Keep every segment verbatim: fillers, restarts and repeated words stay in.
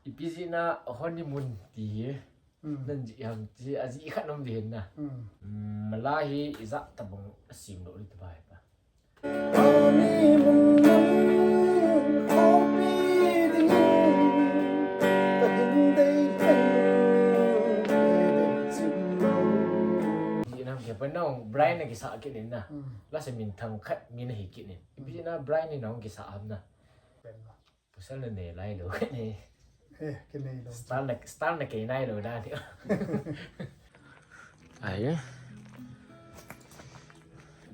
Ipi jeh a honeymoon ti hi. Hmm. Nan jih ham ti, ajeh khat nom ding hin na. Hmm. Hmm, la hi ijat tabang asim lou ding ti bai pa. Jih nam ke pa nong Brian na kisah kit in na. Hmm. La se minthang khat min ahi kit in. Ipi jeh a Brian in nong kisah ham na. Pasal na nei lai lou khat ni. Eh, kinei lou. Style na, style na kinei lou dan ni. Ai.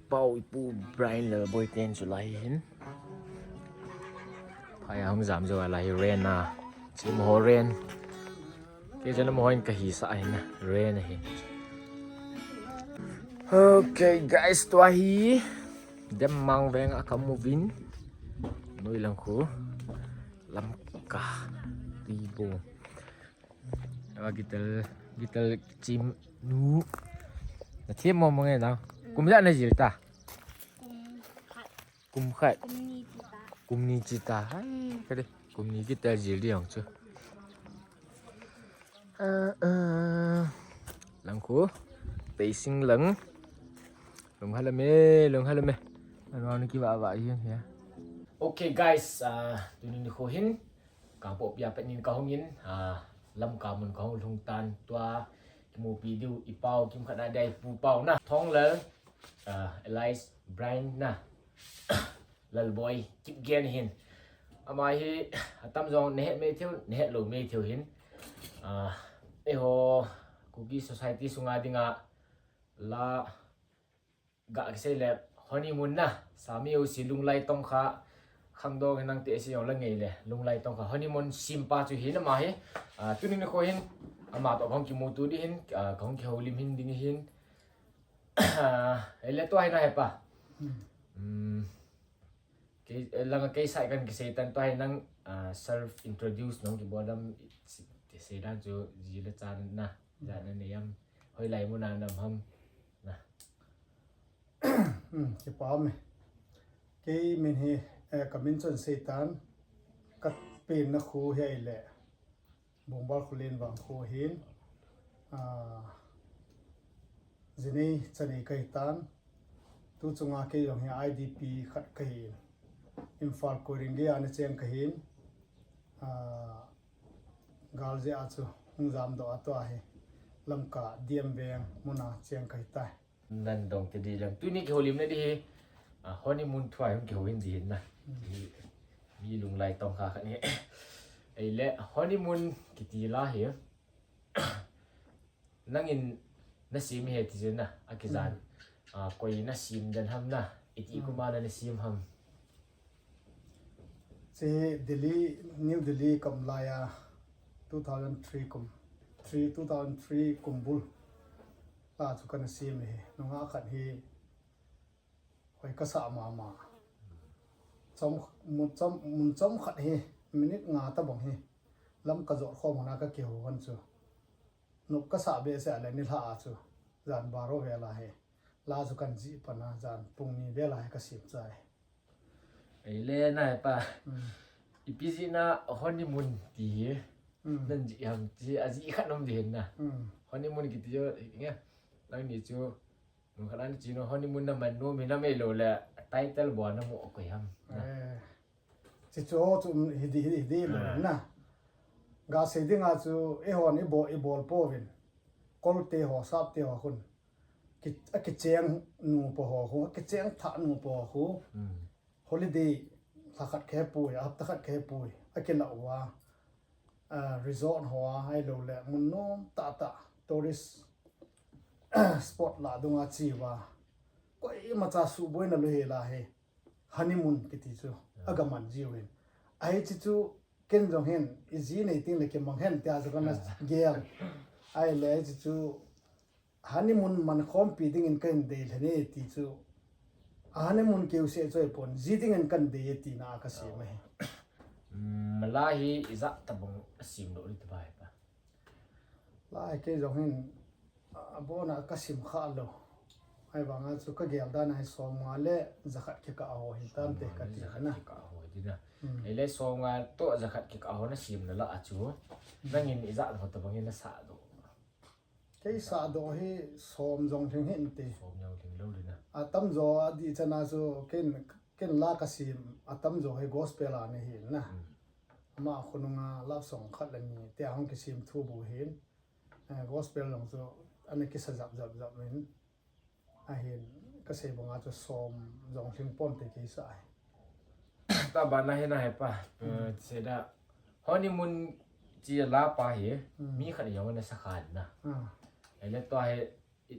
Pau ipu Brian le Boy ten chu lai hin. Phai a hung jam jo lai rain na. Chi mo rain. Ke jana mo hin kahi sa ai na. Rain hi. Okay guys, tua hi. Dem mang veng a kamu vin. Noi lang khu. Lamka. Tibo. Awa gital, gital chim nu. Na thiam mo mo nge na. Kum ja na jil ta. Kum khat. Kum khat. Kum ni chi ta. Kum ni chi ta. Hai, ka de. Kum ni gital jil di ang chu. Ah, ah. Lang khu. Teising lang. Lung hala me, lung hala me. Ano ano ki ba ba yin ya. Okay guys, ah, tuni ni khu hin. Kangpokpi a pat nin kahung in, ah, Lamka mun kahung lhung tan tua, kimupi diu i pau, kimkhat a dia i pu pau na. Thonglal, ah, alias Brian na. Lalboi, Kipgen hin. Ama hi, atam jong nahet mai theu, nahet lou mai theu hin. Ah, eiho, Kuki society sunga dinga, la, Ga kisei le honeymoon na, Sami U C Lunglai Tongkha, khangdong nang te si jong la ngei le, Lunglai Tongkha honeymoon simpa chu hi na ma hi, ah, tuni ni khu hin, ama toh kahung kimuto di hin, ah, kahung kihoulim hin ding hin, ah, ele tua hi na hepa. Hmm. Hmm. Kei, eh, langa kei sai kan kisei tan tua hi nang, ah, self introduce nong kibol dam, ti sei dan chu ji le cha na, ja na nei am, hoilai mun a nam ham, na. Hmm, kipa me. Kei min hi, eh, ka min chun sei tan, ka pen na khu hi ai le. Bongbal Khullen Vangkho hin, ah, jinei chanei kahi tan, tu chunga kei jong hi I D P khat kahin, Imphal Koirengei a na cheng kahin, ah, gal jeh a chu hung jamdoh a tua hi Lamka D M veng muna cheng kahi tai. Nan dong te di lang. Tuni kihoulimna di hi, ah, honeymoon thu a hung kihou hin di hin na. Hmm. Hi, mi Lunglai Tongkha khat ni. Ei le, honeymoon kiti la hi. Nangin na sim hi ti jin na, a kijan. Hmm. Ah, koi na sim den ham na, iti Hmm. kuma na na sim ham. Che Delhi, New Delhi kam lai a, two thousand three kum, three, two thousand three kum bul. La chu kana sim hi, nunga khat hi, hoi kasa mama. Chom, mun chom, mun chom khat hi, minute nga tabang hi, Lamka jot khom hon a ka kihou hon chu. Nop kasa behseh le nilhah a chu, jan baro vel a hi. La chu kan jih pan a, jan pung ni vel a hi ka sim chai. Ei le na hepa. Hmm. Ipi jeh a honeymoon ti hi. Hmm. Nan jih ham ti, ajeh khat nom di hin na. Hmm. Honeymoon kiti jo, nge. Nangni chu, mun khat a na chi nom honeymoon na man nom hi na mai lou le, title bol na mo koi ham. Na. Eh. Chi chu chu hi di, hi di, hi di lou Ah. na. Ga sei dinga chu, eihon i bol, i bol pouvin. Kolte ho, sapte ho khun. Ki, a kicheng nu po ho khu, a kicheng tha nu po ho khu. Hmm. Holiday, lha khat khe pui, hapta khat khe pui, a kilah uva, ah, resort ho a, ahilou le, mun nom tah tah, tourist spot lah dunga chi uva. Koima cha suhboina lou hi la hi, honeymoon kiti chu, Ah. a ga man jiu hin. Ahi chi chu, ken jong hin, i ji nei ting le kimang hen, tia chu kana Ah. gel. Ahile, ahi chi chu, Honeymoon man khompi dingin ka hin dei lheh e ti chu. A honeymoon keu se choi pon, ji dingin kan dei e tina ka sim ahi. Mm, la hi ijat tabang a sim lou ding ti bai pa. La hi kei jong hin, a, abon a ka sim kha lou. Ahivanga chu kagel dan a hi somnga le jakhat kikah ho hin tam te kati na. Kikah ho hi na. Hmm. Ahile somnga toh jakhat kikah ho nasemna lah a chu. Hmm. Nangin ijat ho tabang in nasah doh? Kei sah doh hi som jong lhing hinte. Som jong lhing lou le na. Atamjo adih chan a chu ken, ken la kasem atamjo hi gospel a ana hi na. Hmm. Ama khonunga love song khat le ni tia hung kisem thu bou hin. Eh, gospel jong chu ana kisa jap jap jap in. Ahin kasei banga chu som jong lhing ponte kei sah hi. Tabang a hi na hepa. Hmm. Eh, seh da. Honeymoon chi la pa hi. Hmm. Mi khat jong ana sa khan na. Hmm. Ahile tua hi, i,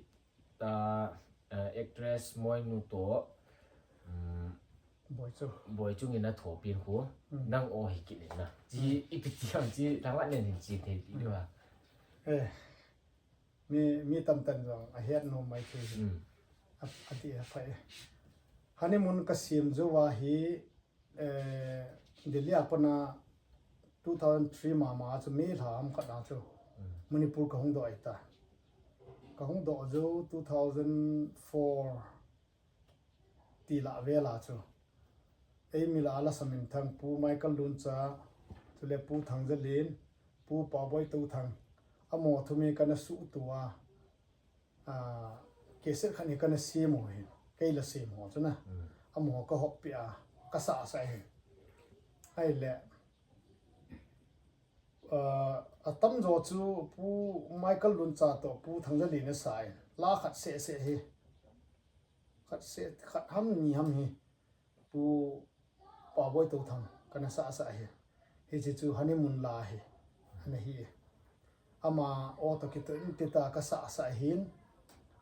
ta, eh, actress Moinu toh, um, Boichung. Boichung in athopi khu. Hmm. Nang o hi kit in na. Chi, hmm, ipi ti ham chi, thangvah nen hin chi thei ti diu ha. Eh. Mi, mi tamtah in jong ahet nom mai thei. Hmm. A, ati aphai. Honeymoon kasem jou a hi, eh, Delhi a pat a two thousand three mama chu May lha ham khat a chu. Hmm. Manipur kahung doh ahi ta. Kahung doh jou two thousand four ti lah vel a chu. Eimi lah a lasa minthang Pu Michael Luncha, chule Pu Thangzalin, Pu Paoboi Touthang, amaho thum hi kana suhto a, a, cassette khat hi kana sem u ahin, kei la sem ho chu na. Hmm. Amaho kahop peh a, kasah sah ahin. Ahile, a, atamjo chu Pu Michael Luncha toh Pu Thangzalin in asah in, la khat seh seh hi. Khat seh, khat ham ni ham hi Pu Paoboi Touthang kana sah sah hi. Hiche chu honeymoon la hi. Ana hi. Ama o toh kitoh in tita kasah sah hin.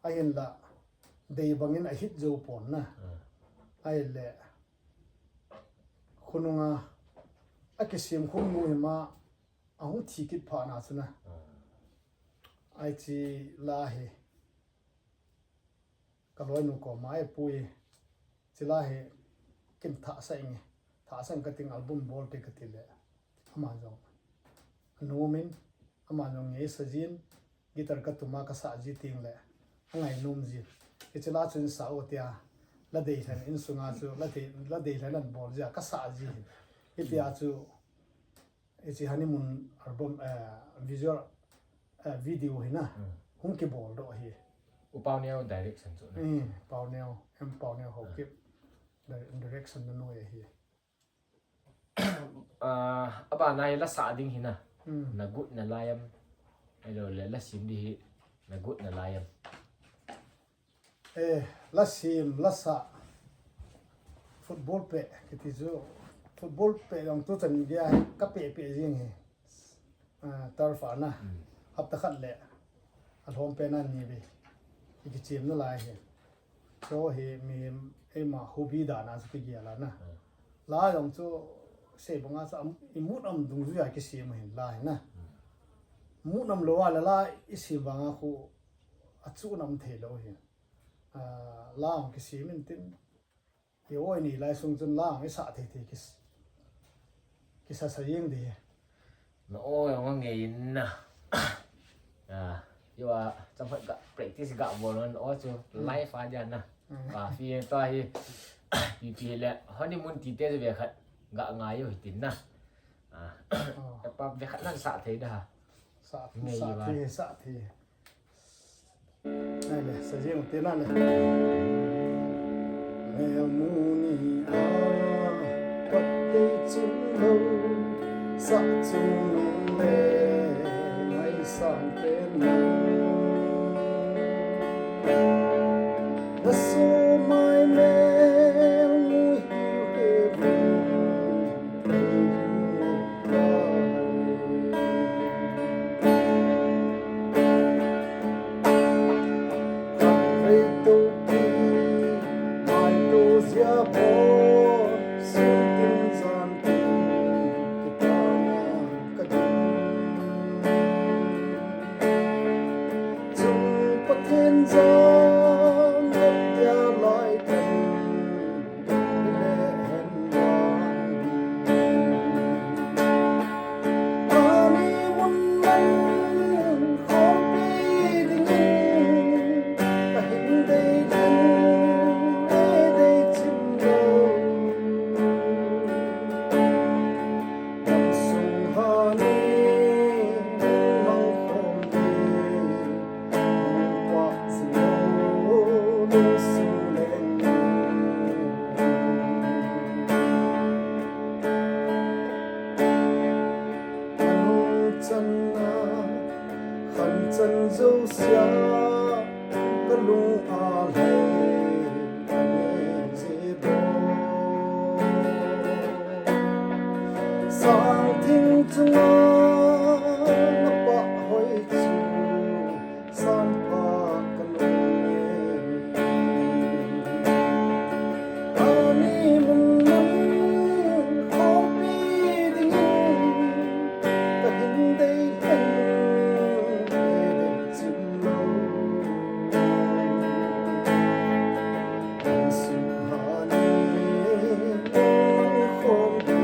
Ahinla dei bangin ahit jou pon na. Hmm. Ahile khonunga akisem khom nu hi ma ahung thi kit phat na chu na. Hmm. Hiche la hi. Ka loinu koma, "Ei pu, hiche la hi ken thah sah inge, thah sah ing kating album bol te," kati le, ama jong anom in, ama jong ngei sa jin, guitar ka tum a ka sah ji teng le, angai nom jin. Hiche la chu in sah o tia, la dei lhen in sunga chu, la dei, la dei lhen an bol ji a, ka sah ji hin. Hitia chu, hiche honeymoon album, eh, visual, eh, video hi na, hmm, hung kibol doh ahi. U Paoneo direction chu na. Hmm, Paoneo, M Paoneo Haokip, hmm, di-, direction na noi ahi. Ah, abana hi la sah ding hi na. Hmm. Na got na lai am. Ahilou le la sem ding hi na got na lai am. Eh, la sem, la sah. Football pet, kiti chu. Football pet jong tuchan gei a ka pet pet jing hi. Ah, turf a na. Hmm. Hapta khat le alhom pen a ni vei. I kichem nalai hi. Chu hi mi eima hobby dan a chu kigel a na. Hmm. La jong chu sei banga chu am, i mut am dungjui a kisem hin la hi na. Hmm. Mut am lou a la la i sem banga khu achu nam thei lou hi. Ah, la hung kisem in tin. I oi ni lai sung chun la hung i sah thei thei kis-, kisa sa jeng ding hi. Na oi hung a ngei in na. Ah, yo a, chomkhat ga practice ga bol on o chu, hmm, live a dia na. Hmm. Ka fi to hi. Pi pi le honeymoon ti te ve khat ga ngai yo hi tin na. Ah. Oh. Ka pa ve khat nan sah thei da. Sah, ngei sah va. Thei, sah thei. Ai le, sa jeng te na le. Melmuni a, pat te chun lo, sa chun le, mai sang te na. Na so mai mel mu hiu he vun. Josia ka lung a lhai ka nge je do. Sang thing chunga na pah hoi chu san pha ka lung e. Ani mun man khompi dingin ka hin dei lhon e dei chim lo. Sum hani mun man khompi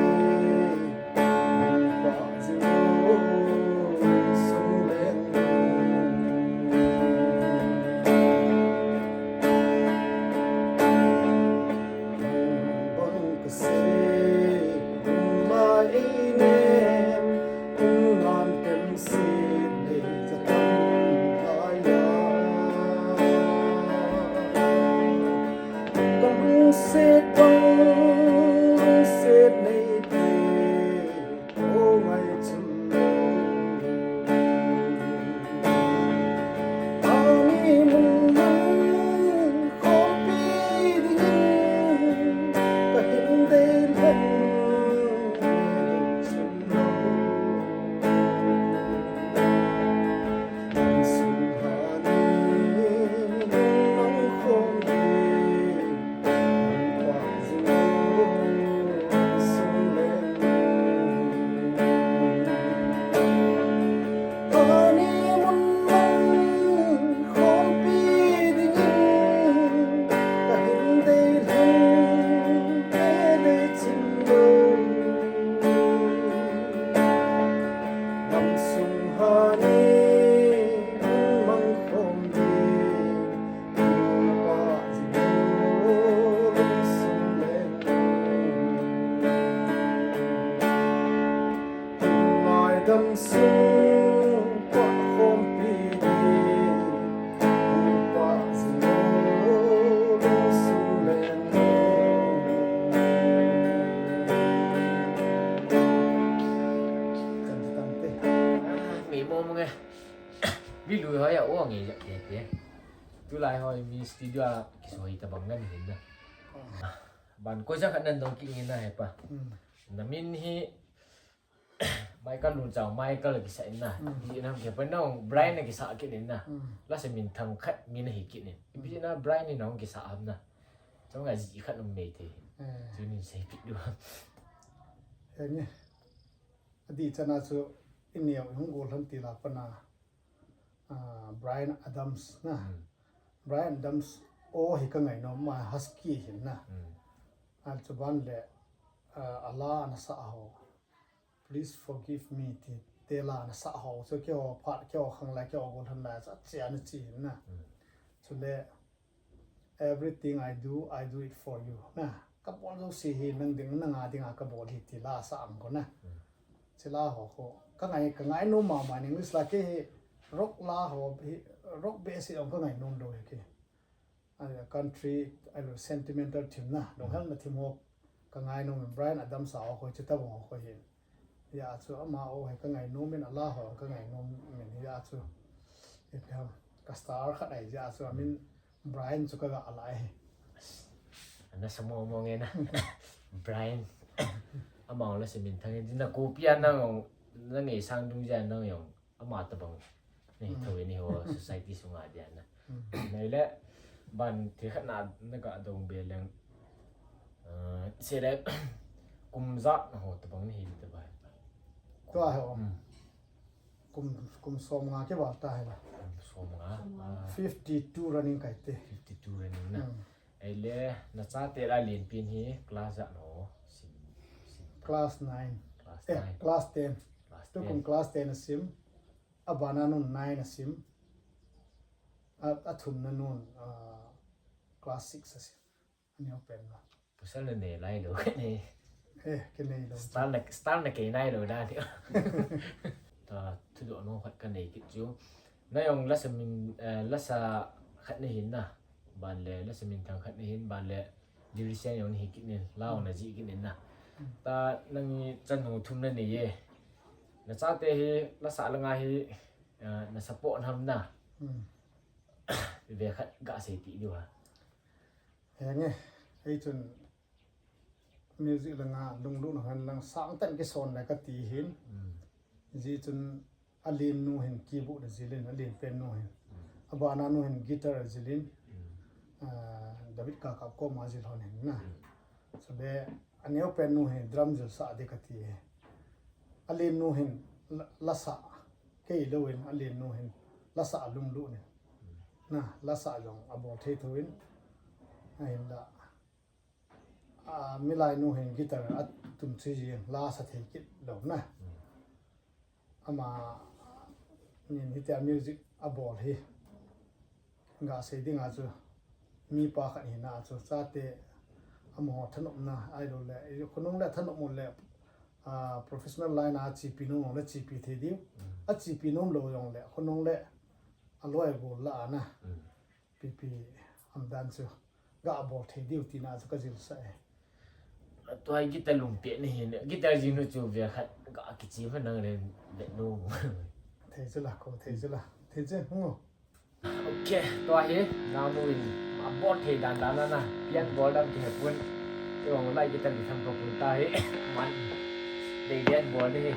Set bang, set nei te. Dam sung pa khompi di, pa zing lo sung len lo. Kan tante. Ah, mi mo mo nge. Bi lui hoi a o nge ja te te. Tulai hoi mi studio a kisoi tabang ngan hin na. Ban ko ja khat nan dong ki nge na he pa. Hmm. Na min hi Michael Lunchang, Michael kisah in na. Hmm. Ipi jeh ham kiti, pa nang Brian kisah kit in na. Hmm. Lasa minthang khat min ahi kit in. Ipi jeh ham Brian in nang kisah ham na. Chong a ji khat um mei te. Eh. Tunin seipeh diu. Eh, ni. Adih chana chu ineo hung gollhon ti la pana. Ah, Bryan Adams na. Hmm. Bryan Adams o hi ka ngainom, ama husky hin na. Hmm. Achuban le, ah, ala ana sah ho. Please forgive me ti, te la ana sah ho. So keiho phat, keiho khang lai, keiho gollhon lai, sa che ana chi hin na. Hmm. Chule, everything I do, I do it for you. Na, ka bol jouse hi nang ding, nanga dinga ka bol hi ti la asah ang ko na. Hmm. Chila ho ko. Ka ngai, ka ngainom mama in English la kei hi rock la ho, hi rock base hi ong ka ngainom lou hi kei. A country, a lo sentimental thim na, lunghelna thim ho ka ngainom in Bryan Adams a ho ko, chutabang ho ko hi. Hijeh chun ama o hi ka ngainom in, ala ho ka ngainom in, hijeh chun. Ipi ham, ka star khat ahi jeh chun, amin Bryan chu ka ga la hi. Ana sa mo mo nge na. Bryan. Ama la si minthang in, na copy a nang, nang ngeisang dungjui a nang jong. Ama tabang. Nei Hmm. Thou in eiho society sunga dia na. Hmm. Nei le, ban thil khat na, na ga dong be leng. Ah, se le, kum ijat na ho tabang nei hi ta bai. Tua ho. Hmm. Kum, kum som nga ke val ta hi la. Kum som nga. Ah. Fifty-two running kai te. Fifty-two running na. Hmm. Ei le, na chate la lenpin hi class ijat na ho sim, sim. Class nine. Class nine. Eh, class ten. Class ten. Tu kum class ten a sim. Abana nun nine a sim. A, athumna nun, ah, class six a sim. Ani ho pen la. Pasal na nei lai lou, ka nei. Eh, ka nei lou. Style na, style na kei nai lou dan. Ta, thudoh nom khat ka nei kit chu. Na jong lasa min, eh, lasa khat nei hin na. Ban le, lasa minthang khat nei hin, ban le, lyrician jong nei hi kit in, la jong na jih kit in na. Hmm. Ta, nang hi chanu thum na nei e. Na chate hi, lasa langa hi, Ah, na support ham na. Hmm. Ve khat ga sei ti diu ha. Henge, ei chun music langa lunglutna hen lang sangtah in kison le kati hin. Hmm. Ji chun Alen nu hin keyboard a jilin, Alen pen nu hin. Hmm. Abana nu hin guitar a jilin. Hmm. Ah, David Kakap koma jil hon hin na. Hmm. Chule aneo pen nu hin drum jil sa di kati hi. Alen nu hin la, lasa kei louvin, Alen nu hin lasa lunglut in. Hmm. Na, lasa jong abol thei thou in. Ahinla, ah, milai nu hin guitar a tum chu jing, lasa thei kit lou na. Hmm. Ama nin hitia music abol hi. Ga sei dinga chu mipa khat hina chu chate amaho thanopna ahilou le, khonung le thanop mo le, ah, professional line a chepi nom le chepi thei diu. Mm. Achepi nom lou jong le, khonung le aloi bol la ana. Mm. Pipi amdan chu ga bol thei diu tina chu ka jilsa e. Tua guitar lungte ni hin, guitar jing nu chu ve khat ga kichi ma nang le ve nu. Thei chu la ko, thei chu la. Thei chu, hmm. Ok, tua hi, nang nu in, abol thei dan dan na, pian bol dam kihepon. Tua lai guitar ni tham ko pun ta hi, man. Dei dei bol ni hi.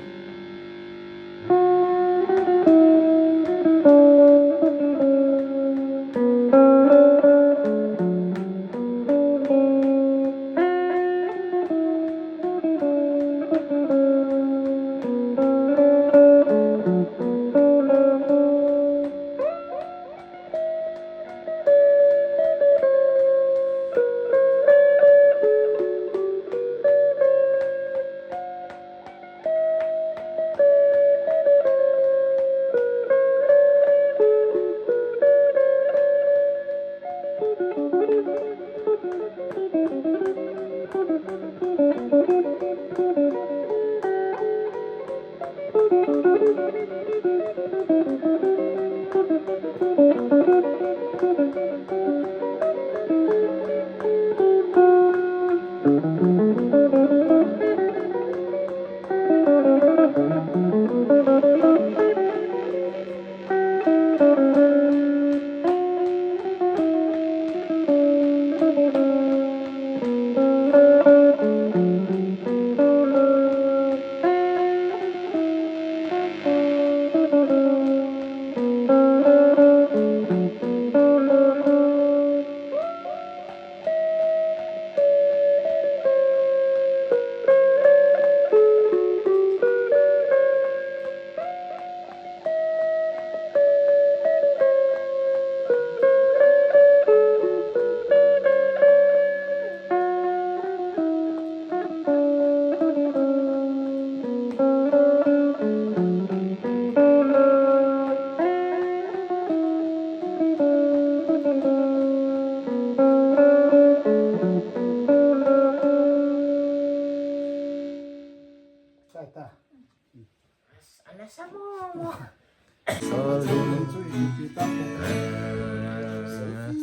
Ana samo mo.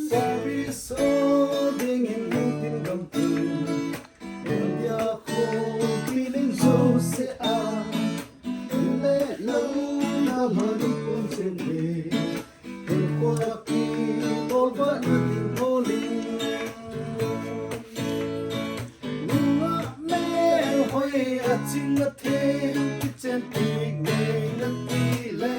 Service ho dingin tin gam tin. India khopilin jouse a. Le lo na mani kon se le. Nungah melhoi a ching a them kichen ti nei na ti le.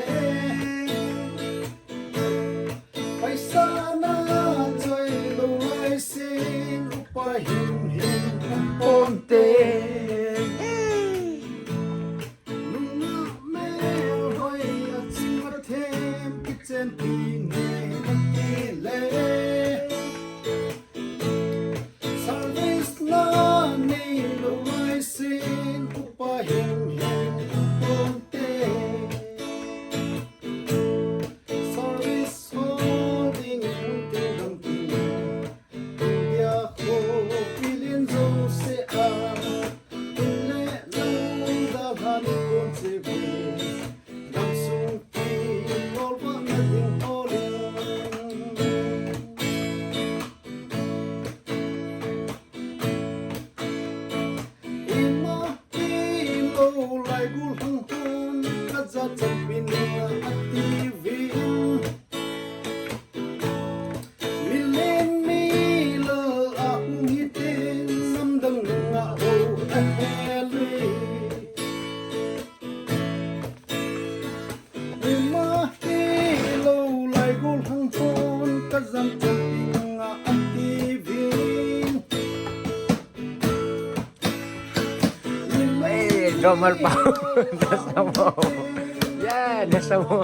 Service na nei lou lai sin upa hing hing ponte. Service ho ding in ti dong ti. India khopilin jouse a, le lo dalhan kon che ve, gamsung ti ngol vang na ding holing. Ima ti lo lai gul hung hun, ka ja chan pin a ti Hey, drummer pa. Nasamo. Yeah, nasamo.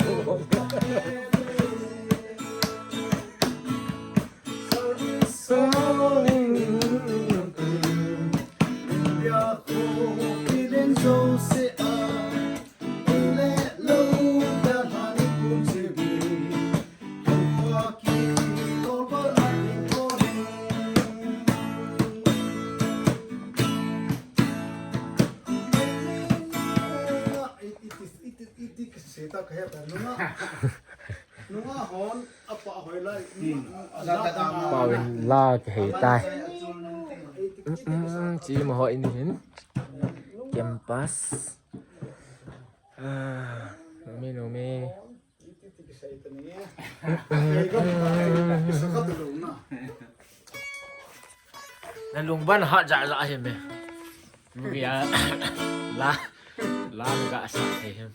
Pauvin la kahei tai. Chi maho in hin. Campus. Ah, nome, nome. Na lungban ha ja ja hi me. Mubia la la ga sa thei him.